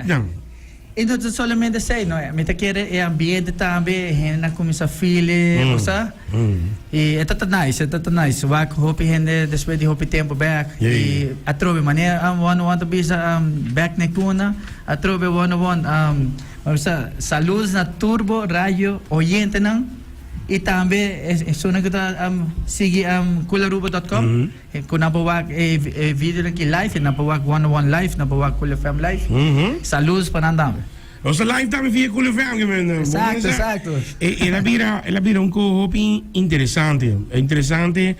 beatnan. E no ta solamente esei, no. Mi ta kere e ambiente tambe, e hendenan kuminsá feel e, bo sa. I e ta ta nice, e ta ta nice. Wak hopi hende despues di hopi tempu bek. I atrobe manera one one ta bisa bek na e kuna, atrobe one one bo bisa saludos na tur bo radio oyentenan i tambe esunnan ku ta sigui coolaruba dot com. Ku nan por wak e videonan ki live, nan por wak One One live, nan por wak Cool FM live. Saludos pa nan tambe. Nos ta live tambe via Cool FM. Ke men, Exacto, exacto. E, el a bira, el a bira un ko hopi interesante. Interesante.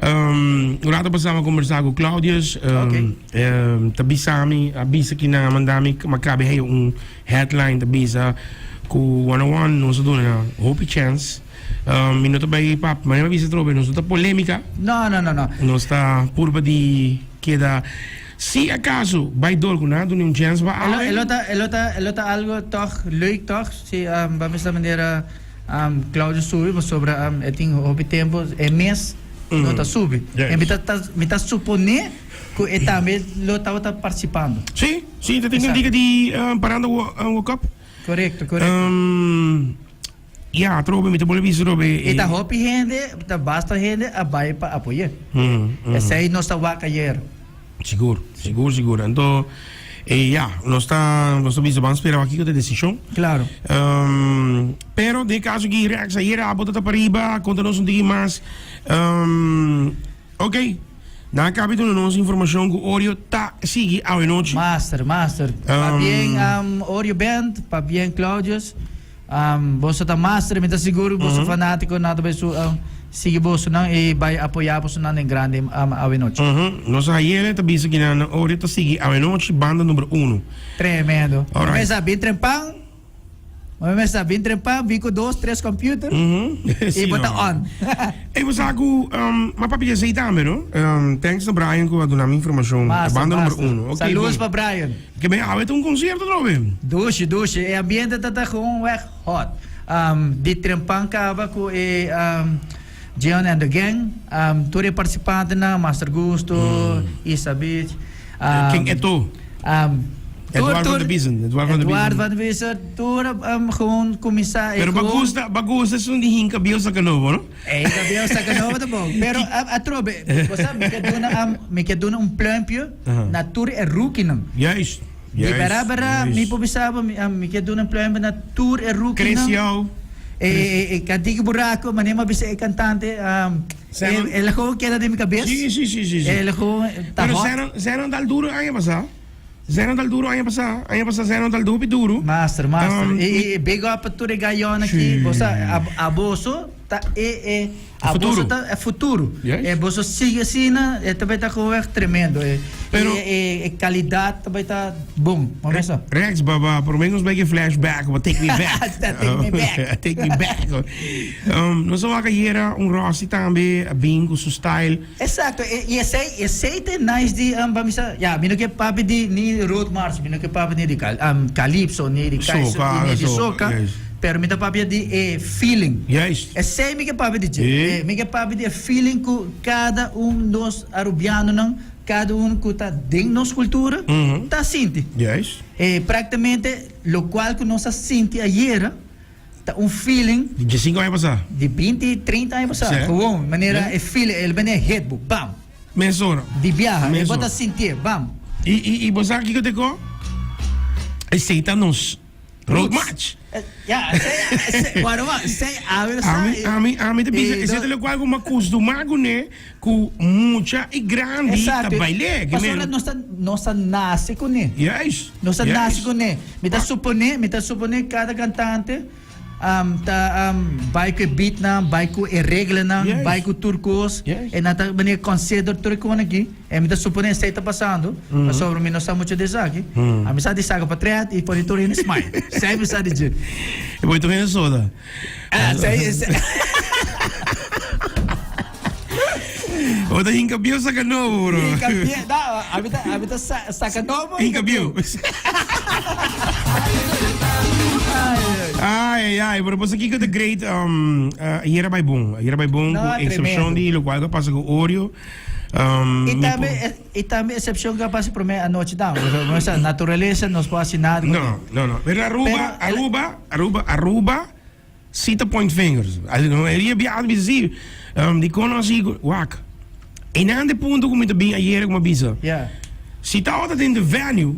Um, un rato pasá mi a conversa ku Claudius. Um, Okay. um, ta bisa mi, a bisa ki nan a manda mi, ma kabe hei un headline ta bisa ku One One nos a duna hopi chance. Mi no ta bai pap, manera mi a bisa atrobe, nos no ta polemica. No, no, no, no. Nos ta purba di keda, si acaso bai dor cu nan a duna un chance pa awe. E lo ta, e lo ta, e lo ta algo toch leuk toch, si ba mester manera Claudio subi pasobra e tin hopi tempo e mes no ta subi. Yes. E mi ta, mi ta supone cu e tambe lo tabata participando. Si, si, ta tin un dica di parando World Cup. Correcto, correcto. Ya, atrobe, mi ta bolbe bisa atrobe. E ta hopi hende, ta basta hende a bai pa apoy'é. Esei nos ta wak ayer. Sigur, sigur, sigur. Anto, e ya, nos ta, nos ta bisa ban spera wak kiko ta e desishon. Klaro. Pero den e kaso aki, Rex, ayer abo ta ta pariba, konta nos un tiki mas. Ok, nan a kabi duna nos informashon ku Oreo ta sigui awenochi. Master, master. Pabien Oreo Band, pabien Claudius. Boso ta master, mi ta sigur boso fanatico nan ta bay su sigui bosonan y bay apoya bosonan den grandi awenochi. Nos ayere ta bisa ki nan Oreo ta sigui awenochi banda number uno. Tremendo. Mesa bin trempan. Mami mester bin trempa, bin ku dos, tres computer Sí, y bo ta no. on. Ey, bo sa ku m'a papia di esei tambe, no? Thanks na Brian ku a duna mi informashon. Master, Banda number master. uno. Ok, Saludos bon. pa Brian. Ke ben awe ta un concierto atrobe. Dushi, dushi. E ambiente ta ta gewoon weg hot. Di trempan kaba ku e Jeon and the Gang, tur e participantenan, Master Gusto, Isa Beach. Ken eto? Edward van de Biesen. Edward van de Biesen. Edward van de Biesen. Tur gewoon cuminsa. Pero ba gusta, ba gusta esun di hinka bieu saca nobo, no? E hinka bieu saca nobo ta bon. Pero atrobe, bo sa, mi ke duna, mi ke duna un pluimpje na tur e rookienan. Juist. Di bera bera mi por bisa bo, mi ke duna un pluimpje na tur e rookienan. Chris Yow. E Kadiki Buraco, manera mi a bisa e cantante. Zenon. El a gewoon keda den mi kabes. Sí, sí, sí, sí, sí. El a gewoon ta Pero hot. Zenon, Zenon dal duro aña pasá. Zenon dal duro aña pasá. Aña pasá Zenon dal hopi duro. Master, master. Um, E, e big up pa tur e gayon aki. Sí. Bo sa, a, a boso ta e, e, a Futuro. boso ta e futuro. Yes. E boso sigui asina, e ta bay ta gewoon echt tremendo. E, Pero- e, e, e calidad ta bay ta bon. Bo mesa? Rex, baba, por lo menos bay ke flashback, ba take me back. Take me back. Take me back. Um, nos a wak ayera un Rossi tambe a bin ku su style. Exacto, e, y esei, esei ta e nice di, um, pa mi sa, ya, mi no ke papia di ni Road March, mi no ke papia ni di cal, um, Calypso, ni di Kaiso, Soca, ni di soca, Soca, yes. pero mi ta papia di e feeling. Juist. Esei mi ke papia di dje. Sí. E, mi ke papia di e feeling ku kada un nos Arubianonan, kada un ku ta den nos kultura, ta sinti. Juist. E, praktikamente, lokual ku nos a sinti ayera, Ta un feeling. Di diesinco aña pasá. Di binti, trinta aña pasá. Sí. Gewoon, manera Sí. e feeling, el bene hit bo, bam. Mesora. Di biaha, e Mesora. bo ta sintié, bam. I, i, i bo sa kiko te ko? Esei ta nos road Roots. march. Eh, Ja, esei, esei, bueno, ma, esei awe sa. Ami, ami, ami ta bisa, e esei ta lokual ku mi a kustumá kuné, ku mucha i grandi ta Exacto. bail'é. Ke Pasobra men. nos ta, nos ta nase kuné. Juist. Nos ta Juist. nase kuné. Mi ta suponé, mi ta suponé kada kantante ta bai ku e beatnan, bai ku e reglanan, Juist. bai ku tur kos. Juist. E nan ta manera consider tur e kos aki. E mi ta suponé esei ta pasando, pasobra mi no sa mucho di esaki. Ami sa di saka pa tret i pone tur hende smile. Esei mi sa di dje. E pone tur hende soda. Ah, esei, esei. Bo ta hinka bieu saka nobo, bro. Hinka bieu, no, ami ta, ami ta sa, saka nobo. Hinka bieu. Ai, ai, ai, pero boso kiko the great, um, uh, ayera bai bon, ayera bai bon, No, ku excepcion tremendo. di lokual ku a pasa ku Oreo. Um, I mi tambe, por- i tambe excepcion ku a pasa promé anochi tambe. Pasobra bo sa, naturalesa nos por hasi nada ku No, no, no. Pero Aruba, Pero el- Aruba, Aruba, Aruba, si ta point fingers. Así, no, e ria bia bisa si, um, di kono así, wak. Einan de punto ku mi ta bin ayera ku mi a bisa. Ja. Si ta ota den de venue,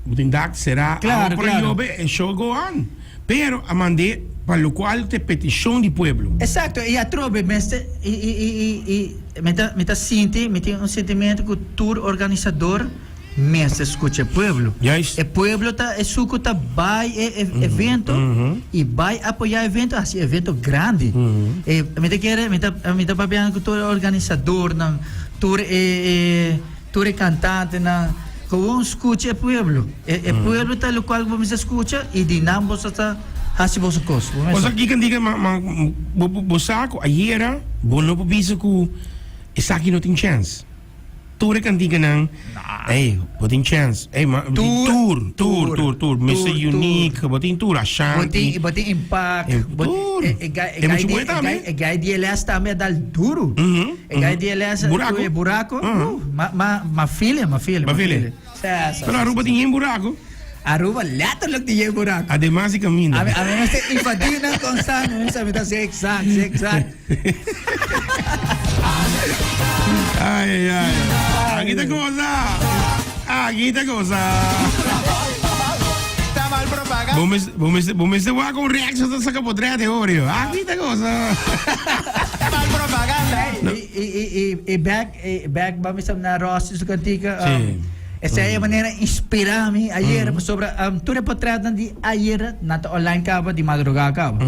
bo tin dak será, Claro, awa por claro. yobe, e show go on. Pero a mand'é pa locual t'e peticion di pueblo. Exacto, y atrobe mester y y y y y mi ta mi ta sinti, mi tin un sentimento cu tur organisador mester scucha e pueblo. Juist. E pueblo ta esun cu ta bay e e evento y bay apoya evento, haci evento grandi. E mi ta kere mi ta mi ta papiando cu tur e organisadornan, tur e e. Tur e cantantenan, gewoon scucha e pueblo. E e pueblo ta locual cu bo mester scucha y di nan boso ta haci boso cos. Bo Boso mester. kico diga ma ma bo bo sa cu ayera bo no por bisa cu esaki no tin chance. Tur e canticanan ey bo tin chance ey ma Tur, tur tur tur tur Mister tur, tur. Unique bo tin tur Bo Ashanti tin bo tin Impact, E bo tur. e e guy e E guy mucho di moe e tambe. guy e guy di LS tambe a dal duro. E gai di LS Buraco. e buraco. Ma ma ma file, ma file, Ma file. Sa, sa, Pero Aruba tin yen buraco. Aruba letterlijk tin yen buraco. Ademas di caminda. A mi a mi mester invadi nan constant, mi mester mi ta zigzag, zigzag. Ay ay ay. Aki ta goza. Aki ta goza. Bo mester bo mester bo mester wak un reaction ta saca potret e hoor yo. Aki ta goza. No. I, i, i, i back, i back ba mi na Rossi su cantica. Sí. Esa e manera inspira mi ayer pasobra tur e potretnan di ayer nan ta online caba di madruga caba.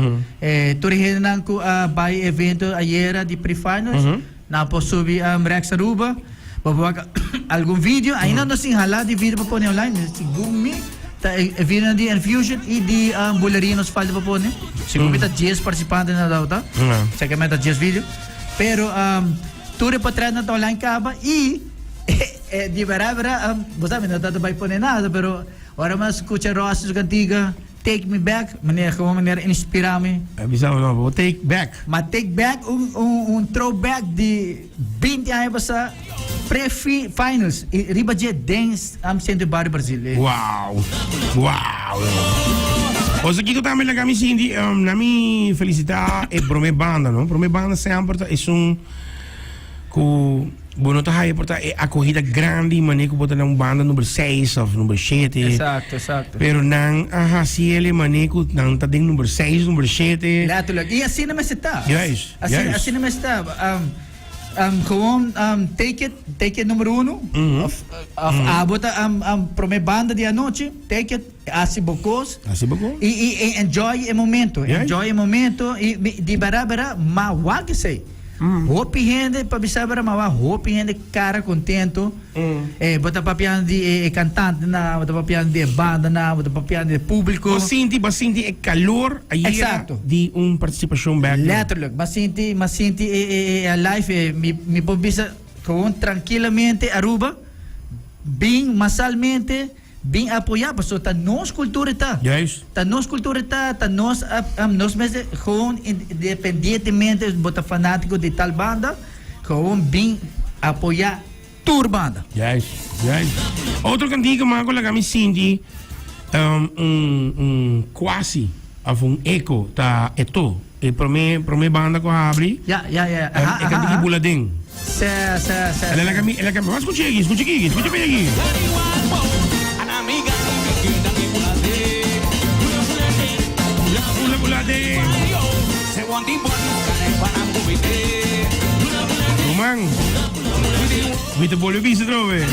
Tur e hendenan cu a bay evento ayer di pre-finals nan por subi Rex Aruba bo por wak algun video ainda no sin hala di video pa pone online segun mi ta e videonan di Enfusion y di Buleria nos falta pa pone segun mi ta dies participantenan tabata exactamente ta dies video pero tur e potretnan ta online caba y di bera bera bo sa mi no ta bay pone nada pero ora mi a scucha Rossi su cantica Take me back, manera gewoon manera inspira mi. A bisa bo no, bo take back. Ma take back un un un throwback di binti aña pasa pre finals y riba dje den Centro Barrio Brasil. Wow! Wow! Osa kiko tambe laga mi sinti, na mi felicita e prome banda no, prome banda semper ta esun ku Bo no ta haya por ta e acogida grandi mane cu bo ta na un banda number seis of number shete. Exacto, exacto. Pero nan a haci el e mane cu nan ta den number seis, number shete. Letterlijk. Y asina mester ta. Juist, Asina, juist. asina mester ta. Gewoon take it, take it number uno. Of, of abo ta prome banda di anochi, take it, haci bo cos. Haci bo cos. Y, y, y enjoy e momento. Juist. Enjoy e momento. Y di bera bera, ma wak esey. Hopi hende, pa bisa bera ma wak hopi hende cara contento. Eh, bo ta papiando di e, e cantantenan, bo ta papiando di e bandanan, bo ta papiando di e publico. Bo sinti, bo sinti e calor ayera Exacto. di un participacion bek. Letterlijk, m'a sinti, m'a sinti e, e, e alive, e, mi, mi por bisa gewoon tranquilamente Aruba, bin masalmente, Bin apoyá pasobra ta nos cultura ta. Juist. Ta nos cultura ta, ta nos nos mester gewoon independientemente bo ta fanatico di tal banda, gewoon bin apoyá tur banda. Juist, juist. Otro cantica mas cu laga mi sinti un un quasi of un eco ta Eto. E prome prome banda cu a habri. Ya, ya, ya. E cantica Bula Den. Sè, sè, sè. El a laga mi, el a laga mi. Wak scucha aki, scucha aki, scucha bien aki. Bula bula den. Ruman, mi ta bolbe bisa atrobe.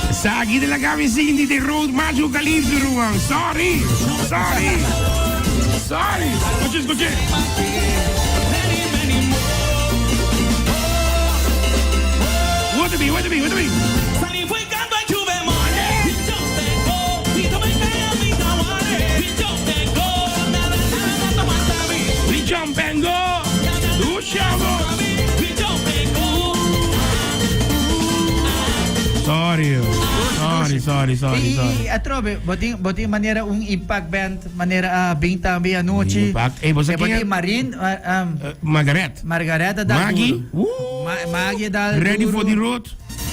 Esaki ta laga mi sinti den road march eucalipto, ruman. Sorry, sorry, sorry. Scucha, scucha. Wata bi, wata bi, wata bi. We jump and go. Dusha bo. Sorry, sorry, sorry. sorry, sorry, I, sorry. i atrobe, bo tin, bo tin manera un impact band, manera a bin tambe anochi. Impact. Ey, bo sa E bo ken tin Marin, Margaret. Margaret a dal Maggie. duro. Maggie a dal Ready duro. for the road.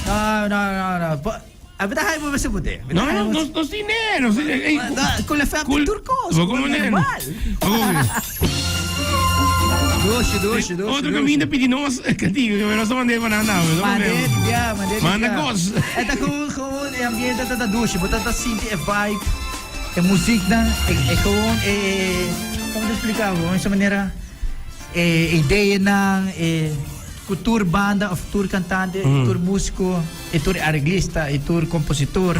No, no, no, no. Bo, a bita hay bo mester pute. No, no, nos, nos tin ne, nos tin ne. Ey, No, con la fam Cool. turcos. Bo como ne. Normal. Bo como ne. Dushi, dushi, dushi. Otro dushi. caminda pidi nos cantiga, que nos mandé pa nada, no Mande, problema. ya, mande. Manda ya. cos. E ta gewoon, gewoon, e ambiente ta ta dushi. Bo ta ta sinti e vibe, e muziek dan, e, e gewoon, e, e, como te explica bo? Esa manera, e ideeënan, e cu tur banda of tur cantante, tur musico, e tur arreglista, e tur compositor,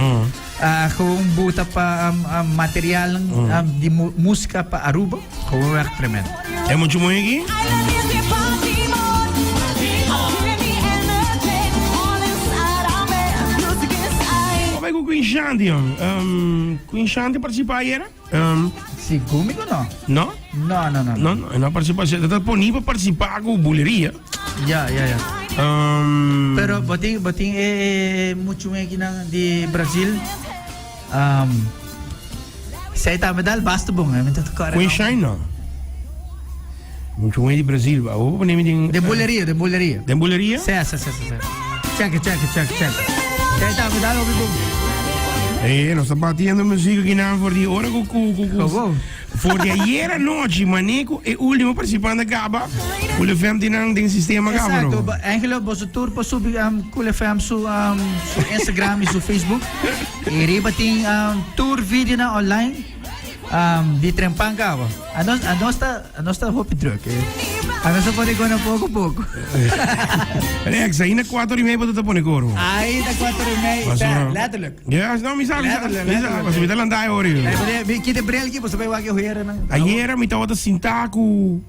a gewoon buta pa materialnan di musica pa Aruba, gewoon echt tremendo. E mucho mooi aki? Wa bai cu Queen Shanti, jong? Queen Shanti participa ayera? Si, cumigo no. No? No, no, no. No, no, e no a participa. Se ta poni pa participa cu buleria. Ja, ja, ja. Pero bo tin, bo tin e, e mucho wekinan di Brasil. Zij tambe dal basta bon, hè. Mi ta kore Queen no. Shine no. Mucho wen di Brasil. Ba, o pone mi den Den buleria, den buleria. Den buleria? Sí, sí, sí, sí, sí. Check, check, check, check. Zij tambe dal hopi bon. Nos ta batiendo muziek aki nan for di ora ku ku ku ku. Gewoon. For di ayer anochi, mané ku e último participante kaba, Cool FM tin nan den sistema kaba Exacto, no. eigenlijk boso tur por subi Cool FM su, su Instagram y su Facebook. Y riba tin tur video nan online di Trempan kaba. Anos, anos ta, anos ta hopi druk, eh. Anos ta pone kono poko poko. Rex, ainda 4 y media bo ta pone koro. Ainda 4 y media, Basura. letterlijk. Ja, no, mi sa, mi sa, Letterlijk, mi sa, letterlijk. pasobra mi ta lanta e ora, joh. Eh, meneer, mi kita bril aki, pasobra mi wak e hoera nan. Ayera mi tabata sinta ku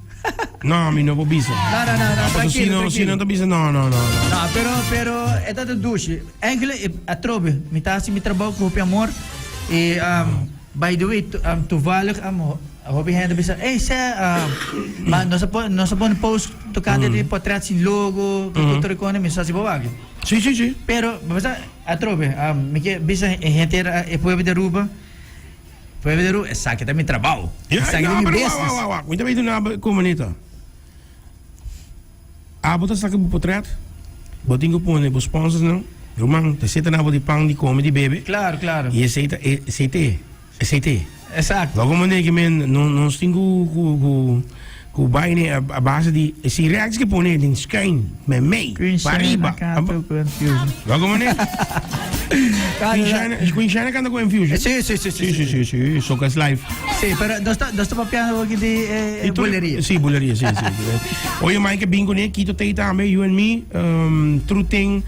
No, mi no por bisa. No, no, no, no, Pasobra si tranquilo, no, si tranquilo. no ta bisa, no, no, no, no. No, pero, pero, e ta ta dushi. Eigenlijk, e, atrobe, mi ta hasi mi trabou ku hopi amor. E, by the way, toevallig, hopi hende bisa, ey, sè, ma nos a pon, nos a pone post tocante di portret sin logo, ku tur e kone, mi sa si bo wak. Sí, sí, sí. Pero, bo sa, Atrobe, mi ke bisa e henter e pueblo di Aruba, pueblo di Aruba, esaki ta mi trabou, Ja, esaki ta no, mi pero wak, business. wak, wak, wak. Mi ta bay duna bo como neta. Abo ta saka bo potret, bo tin ku pone bo sponsorsnan, ruman, ta seta na bo di pan, di kome, di bebe. Claro, claro. I esei ta, esei t'e. Esei t'e. Exacto. Logo manda ki men no nos tin ku ku ku ku bai ne a base di si rechts ke pone den schuin met mei pa ariba. Logo manda. Queen Shine Queen Shine kanta ku Infusion. Sí, sí, sí, sí, sí, sí, sí, Soca is life. Sí, pero nos ta nos ta papiando aki di eh, buleria. Sí, buleria, sí, sí. Oye, Mike bin kuné, Kito tei tambe, you and me, true thing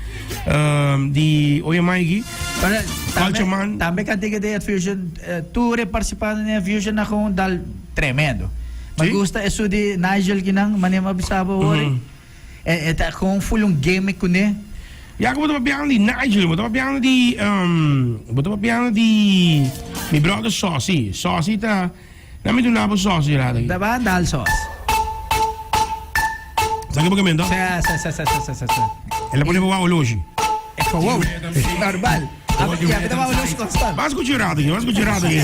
di Oye Mikey. Pero Culture tambe, Man. tambe cantica de Fusion, tur e participante den Fusion na gewoon dal tremendo. Me Sí? gusta eso di Nigel kinan, mane m'a bisa bo hoor. E, e ta gewoon full un gimmick kuné. Ya ku bo ta papiando di Nigel, bo ta papiando di, bo ta papiando di mi brother Saucy. Saucy ta, na mi duna bo Saucy rato aki. Ta ban dal sauce. Sa ki bo ke mento? Sí, sí, sí, sí, sí, sí, sí. El a pone bo wou oloshi. E gewoon, normal. Ya, mi ta wou oloshi constant. Ban scucha un rato aki, ban scucha un rato aki.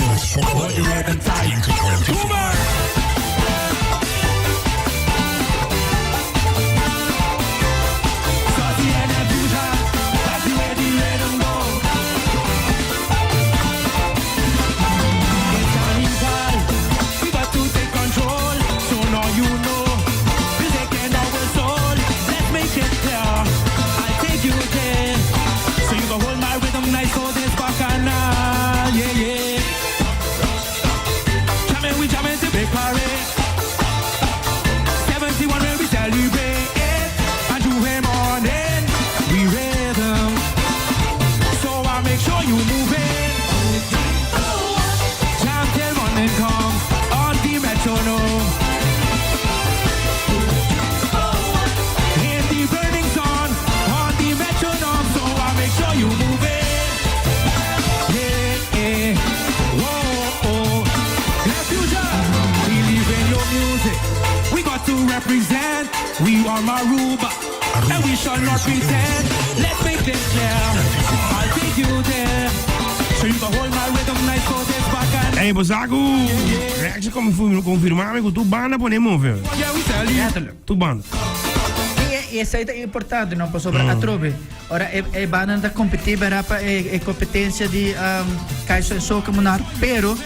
Ey, bo sa ku Rex a konfirmá mi ku tur banda pone move. Letterlijk. Tur banda. I esei ta importante, no? Pasobra atrobe, ora e e bandanan ta kompetí bera pa e e kompetensia di Kaiso en Soca Monarch, pero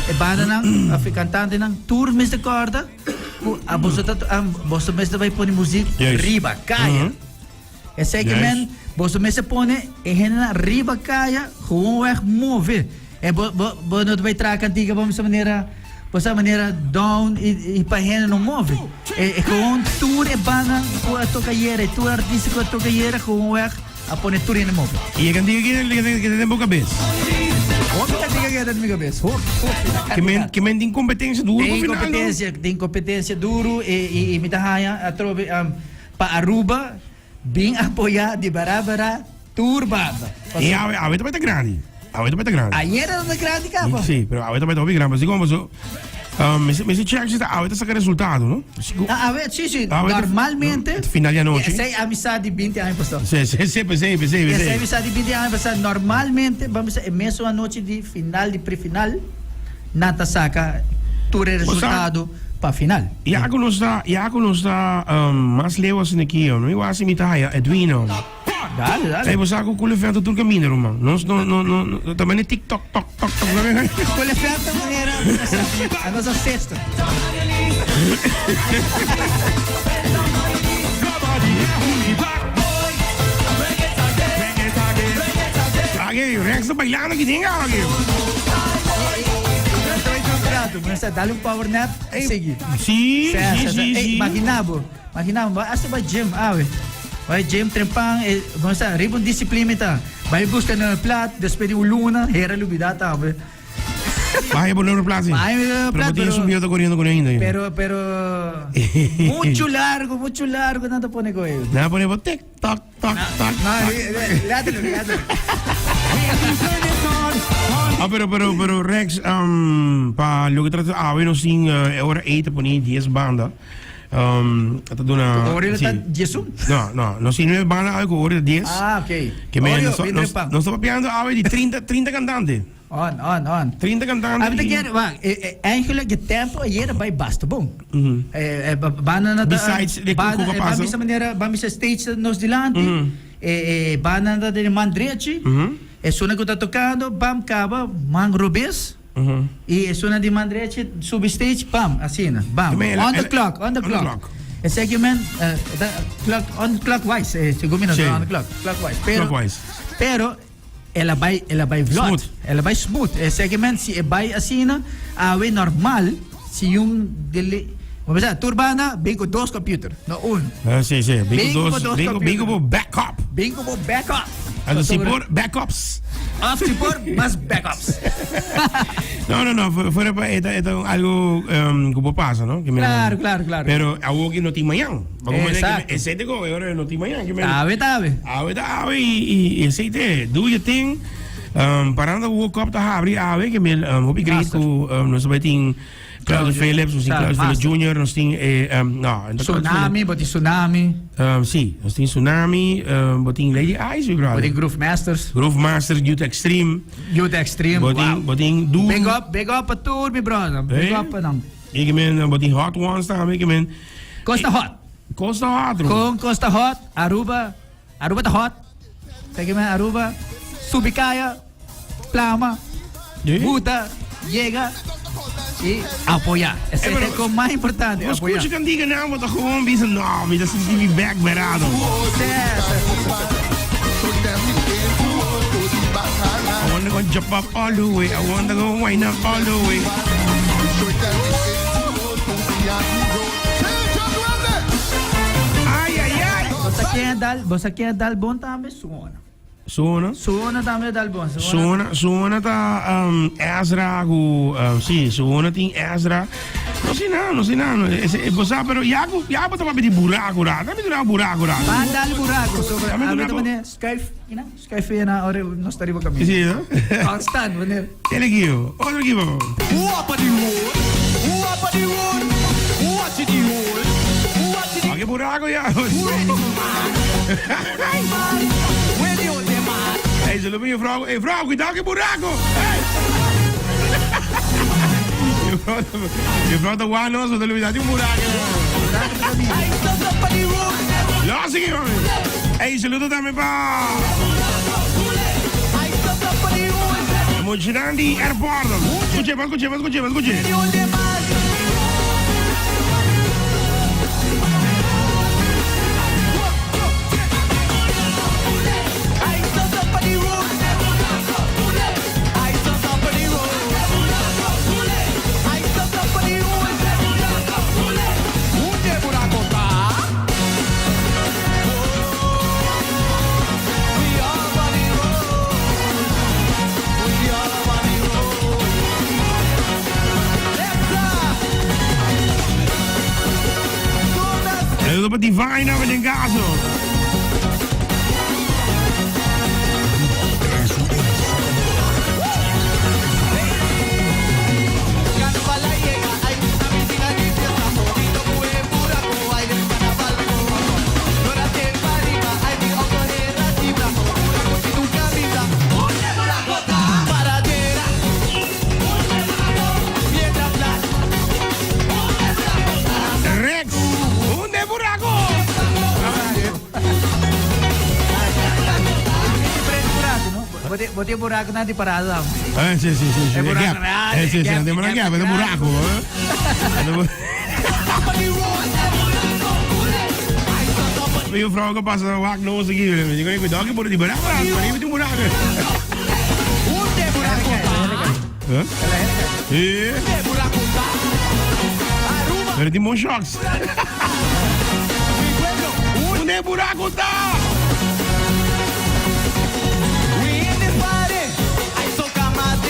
e bandanan òf e kantantenan tur mester kòrda ku a boso ta boso mester bai pone muzik riba kaya. Esei ke men boso mester pone e hendenan riba kaya gewoonweg move. E bo bo bo no ta bai traha kantika bo mester manera bo sa manera down i i pa hende no move. E e gewoon tur e bandanan ku a toka ayera i tur artista ku a toka ayera gewoonweg a pone tur hende move. I e kantika ki ta den bo kabes? Hopi kantika ki ta den mi kabes. Hopi hopi na Ke men kantidat. ke men tin kompetensia duru pa Tin final no? kompetensia tin kompetensia duru i i i mi ta haña atrobe Pa Aruba bin apoya di barabara tur banda. Y awe, awe ta bai ta grandi. Awe ta bai ta grandi. Ayer ta grandi caba. Sí, pero awe ta bai ta hopi grandi. Así como paso, um, me me check si ta awe ta saca resultado, no? Así como, Ah, awe, sí, sí. Awe ta- Normalmente. no, final di anochi. Esey amistad di 20 aña pasado. Sí, sí, sí, sí, sí, sí. Esey amistad di 20 aña pasado. Normalmente, vamos a e mesun anochi di final di prefinal, nan ta saca tur e resultado. Pa final. Ya ku nos ta, ya ku nos ta mas leu asina aki, no igual si mi ta haya Edwino. Dale, dale. Ey, bo sa ku Cool FM ta tur kaminda, ruman. Nos no, no, no, no, ta mane tik tok, tok, tok, tok. Cool FM ta manera a nos ancestro. Aki, Rex ta bailando aki den aki. Mester dale un power nap y sigui. Sí, sí, sí, sí. Imagina bo, imagina bo, hasta bai gym awe. Bai gym trempan, eh, bo sa, riba un disciplina ta. Bai busca nummer plat, despues di un luna, hera lubida tambe. Bai bo nummer plat, sí. Bai nummer plat, pero. Pero bo tin su corriendo con ainda. Pero, pero, mucho largo, mucho largo nan ta pone con ellos. Nan pone bo tik, tok, Tok, tok, tok. Letterlijk, letterlijk. Ah, pero, pero, pero, Rex, um, pa loke trata awe nos tin uh, e ora 8 ta pone 10 banda. Um, ta duna... Ora sí. ta 10 un? No, no, nos tin 9 banda awe ku ora 10. Ah, ok. Que me, Orio, nos, bien nos, trepa. nos ta papiando awe di 30, 30 cantante. On, on, on. 30 cantante. A mi ta y- kere, wak, eh, eh, eigenlijk e tempo ayer bai basta bon. Eh, eh, banda na ta- Besides de banda, ku eh, pasa. ban bisa manera, ban bisa stage nos dilanti. Eh, eh, banda na ta man drechi. Esuna ku ta tocando, bam kaba, man robes. Y esuna di man drechi subi stage, bam, asina, bam. Men, On the el- clock, on the on the clock. clock. Esaki men, eh, ta clock, on clockwise, eh, segun mi no Sí. on the clock, clockwise. Pero, Clockwise. Pero El a bai, el a bai vlot. Smooth. El a bai smooth. Esei ke men si e bai asina, awe normal, si un dele, bo bisa, tur banda bin ku dos computer, no un. Ah, sí, sí. Bin Bin ku ku dos, dos bin ku, bin ku computer. bo backup. Bin ku bo backup. Anto si Pasobra- por backups. Of si por mas backups. No, no, no, fuera pa eta, eta algo ku por pasa, no? Ke men- Claro, claro, claro. Pero awo ki no tin mañan. Pa como Exacto. Esei te go, ahora no tin mañan. Ke men- Tabe, tabe. Awe ta awe y, y esei te, do your thing. Parando World Cup ta habri awe, ke men hopi great Master. ku nos bai tin Claudio Claudio. Phillips, nos tin Claro, Claudio Phillips master. Jr., nos tin eh, no, ento Claudio Tsunami, bo tin Tsunami. Phillips. Sí, nos tin Tsunami, bo tin Lady Ice, mi Bo brother. tin Groove Masters. Groove Masters, Youth Extreme. Youth Extreme, Bo tin, wow. bo tin Doom. Big up, big up pa tur, mi brother. Big Eh? up pa nan. Y ke men, bo tin Hot Ones tambe, ke men. Costa Hot. Costa Hot, bro. Con Costa Hot, Aruba, Aruba ta hot. Sa ke men Aruba, subi kaya, plama, Sí. buta, yega y apoya. Ese Eh, es pero- el con más importante, Bo apoya. scucha cantiga nan, bo ta gewoon bisa, no, mi ta sinti mi bek berado. Sí, sí, sí, sí. I wanna go jump up all the way, I wanna go wind up all the way. Ay, ay, ay. Bo sa ken dal, bo sa ken dal bon tambe? Suona. Suona? Suona tambe dal bon. Suona. Suona, suona ta um, Ezra ku, um, sí, suona tin Ezra. No sé nada, no sé nada. Ese, bo sa, pero ya ku, ya bo ta papia di buraco ra. Dame duna buraco ra. Ban dal buraco. Sobre, Dame a duna ver, meneer, schuif, you know, schuif weer naar ora nos ta riba camino. Sí, no? Constant, meneer. El equipo, otro equipo. Aquí buraco ya. Hey, saludo pa juffrouw. Ey, vrouw, cuidao cu e buraco. Ey! Juffrouw ta, juffrouw ta wak nos, bo ta lubida di un buraco. Lo sigui, mami. Ey, saludo tambe pa muchanan di airport. Scuche, pa scuche, pa scuche, pa scuche. Saludo pa Divine awe den caso. Rex, un de buraco. Bo tin buraco na di parado am. Eh, si, si, si, si. E buraco Gap. grandi, Eh, si, si, gap, de buraco, gap gap, de buraco. eh. De Juffrouw que pasa wak nos aquí. Digo, cuidado que por di buraco, por ahí un buraco. Huh? Eh. Pero tin bon shocks. Unda e buraco ta?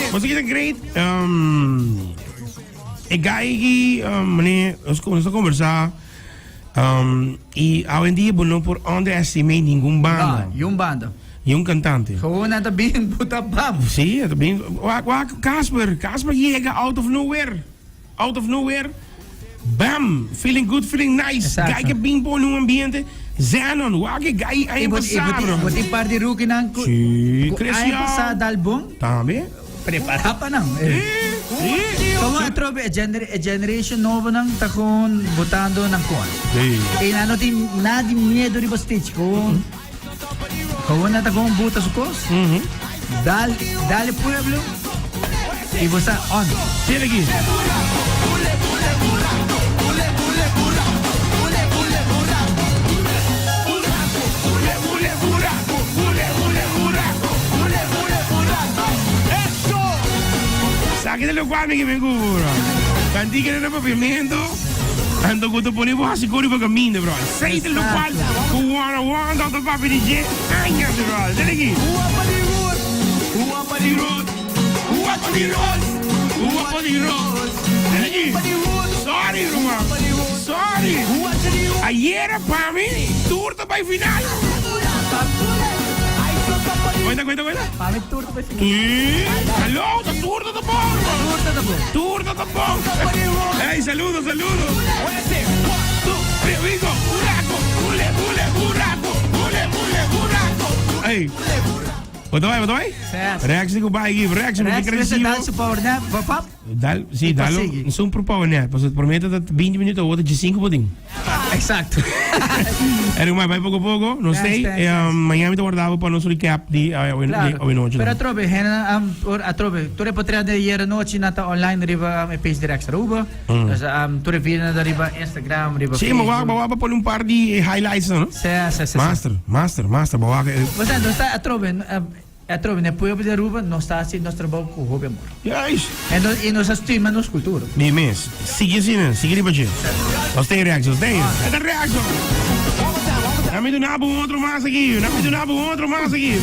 Bo sa kita great? Um, e guy aki, um, meneer, nos, nos ta conversa, um, y awendia bo no por underestimate ningun banda. No, y un banda. Y un cantante. Gewoon nan ta bin buta bam. Sí, ta bin. Wak, wak, Casper. Casper yega out of nowhere. Out of nowhere. Bam! Feeling good, feeling nice. Exacto. Guy ke bin pone un ambiente. Zenon, wak e guy Y aña bo, y pasá, bo, bro. bo tin par di rookie nan ku, Sí, ku Christian. aña pasá dal bon. Tambe. Prepara pa nan. Sí, sí. Como atrobe e, gener e generation nobo nan ta gewoon botando nan kon. Sí. E nan no tin nada di miedo riba stage. Gewoon, gewoon nan ta gewoon buta su kos. Dal, dale pueblo. Y bo sa on. Tiene aquí. Saki de lo cual mi que me cubro. Cantica de papiamento. Ando ku ta pone bo hasi kori pa kaminda, bro. Sei de lo cual ku one on one Dr. Papi DJ. Añas, bro. Dale aquí. Sorry, ruman. Sorry. Ayera pa mi, tur ta bai final. Cuenta, cuenta, cuenta. Pa mi tur ta bai final. Sí. Hallo, ta tur ta bon, ruman. Tur ta bon. Tur ta bon. Hey, saludo, saludo. One, two, three, we go. Buraco, bule, bule, buraco, bule, bule, buraco. Hey. Bo ta bai, bo ta bai? Ses. Rex di ku bai give, Rex, mi Rex crecido. mester dal su power nap, pa pap. Dal, si, I pa dal, sigui. un pro power nap. Paso prometo dat 20 minutos, otro 15 bodin. Exacto. Anyway, maar bai poco poco, no Thanks, sei. thanks, Eh, thanks. Miami ta guardabo pa nos recap di eh, awe Claro. di awe noche. Pero atrobe, hena, um, or atrobe, tur e potrea de ayer noche nata online riba um, e page di Rex Aruba. Dus um, tur e video nata riba Instagram, riba Sí, maar Facebook. wa wa pa pone un par di eh, highlights, no? Sí, sí, sí. sí. Master, master, master, ba wa eh, O sea, nos ta atrobe, um, atrobe, ne pueblo di Aruba nos ta haci nos trabou cu hopi amor. Juist. En nos, y nos a stima nos cultura. Mi mes. Sigui asina, sigui riba dje. Nos ten reactie, nos ten. Esta reactie. Dame duna bo un otro mas aki. Dame duna bo un otro mas aki.